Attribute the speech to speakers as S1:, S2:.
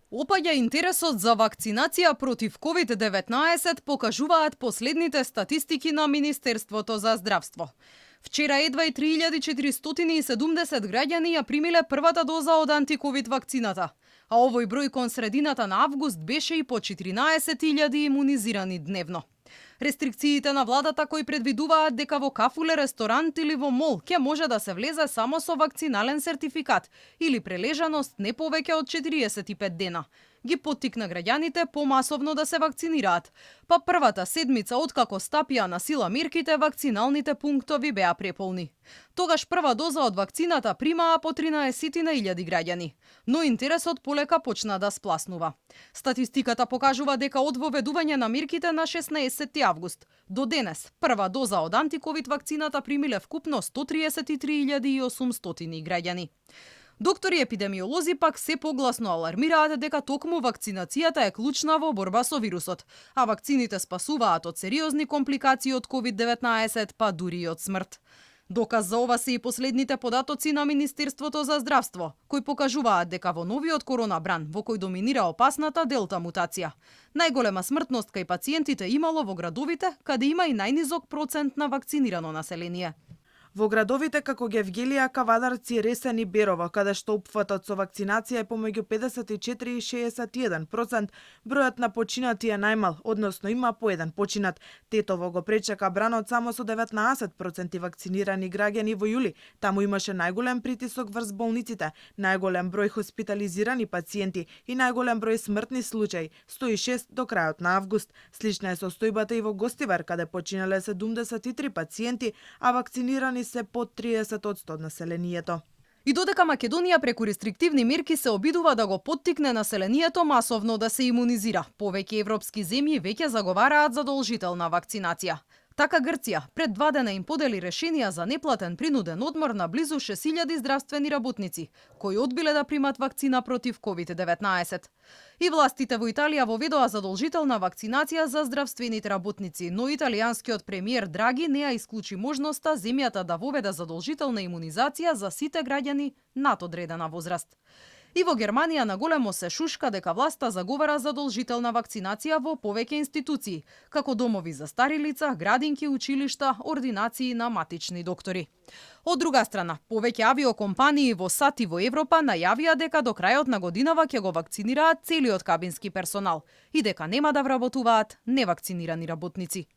S1: Опаѓа интересот за вакцинација против COVID-19, покажуваат последните статистики на Министерството за здравство. Вчера едва и 3470 граѓани ја примиле првата доза од антиковид вакцината, а овој број кон средината на август беше и по 14.000 имунизирани дневно. Рестрикциите на владата кои предвидуваат дека во кафуле, ресторант или во мол ќе може да се влезе само со вакцинален сертификат или прележаност не повеќе од 45 дена, ги поттикна граѓаните помасовно да се вакцинираат. Па првата седмица откако стапија на сила мерките, вакциналните пунктови беа преполни. Тогаш прва доза од вакцината примаа по 13.000 граѓани, но интересот полека почна да спласнува. Статистиката покажува дека од воведување на мерките на 16 август до денес прва доза од антиковид вакцината примиле вкупно 133.800 граѓани. Доктори епидемиолози пак се погласно алармираат дека токму вакцинацијата е клучна во борба со вирусот, а вакцините спасуваат од сериозни компликации од COVID-19, па дури и од смрт. Доказ за ова се и последните податоци на Министерството за здравство, кои покажуваат дека во новиот коронабран, во кој доминира опасната делта мутација, најголема смртност кај пациентите имало во градовите, каде има и најнизок процент на вакцинирано население.
S2: Во градовите како Гевгелија, Кавадарци, Ресен и Берово, каде што опфатот со вакцинација е помеѓу 54 и 61%, бројот на починати е најмал, односно има по еден починат. Тетово го пречека бранот само со 19% вакцинирани граѓани во јули. Таму имаше најголем притисок врз болниците, најголем број хоспитализирани пациенти и најголем број смртни случаи, 106 до крајот на август. Слична е состојбата и во Гостивар, каде починале 73 пациенти, а вакцинирани се под 30% од населението.
S1: И додека Македонија преку рестриктивни мерки се обидува да го поттикне населението масовно да се имунизира, повеќе европски земји веќе заговараат задолжителна вакцинација. Така Грција пред 2 дена им подели решенија за неплатен принуден одмор на близу 6.000 здравствени работници, кои одбиле да примат вакцина против COVID-19. И властите во Италија воведоа задолжителна вакцинација за здравствените работници, но италијанскиот премиер Драги не ја исклучи можноста земјата да воведе задолжителна имунизација за сите граѓани над одредена возраст. И во Германија наголемо се шушка дека власта заговара задолжителна вакцинација во повеќе институции, како домови за стари лица, градинки, училишта, ординации на матични доктори. Од друга страна, повеќе авиокомпании во САД и во Европа најавија дека до крајот на годинава ќе го вакцинираат целиот кабински персонал и дека нема да вработуваат невакцинирани работници.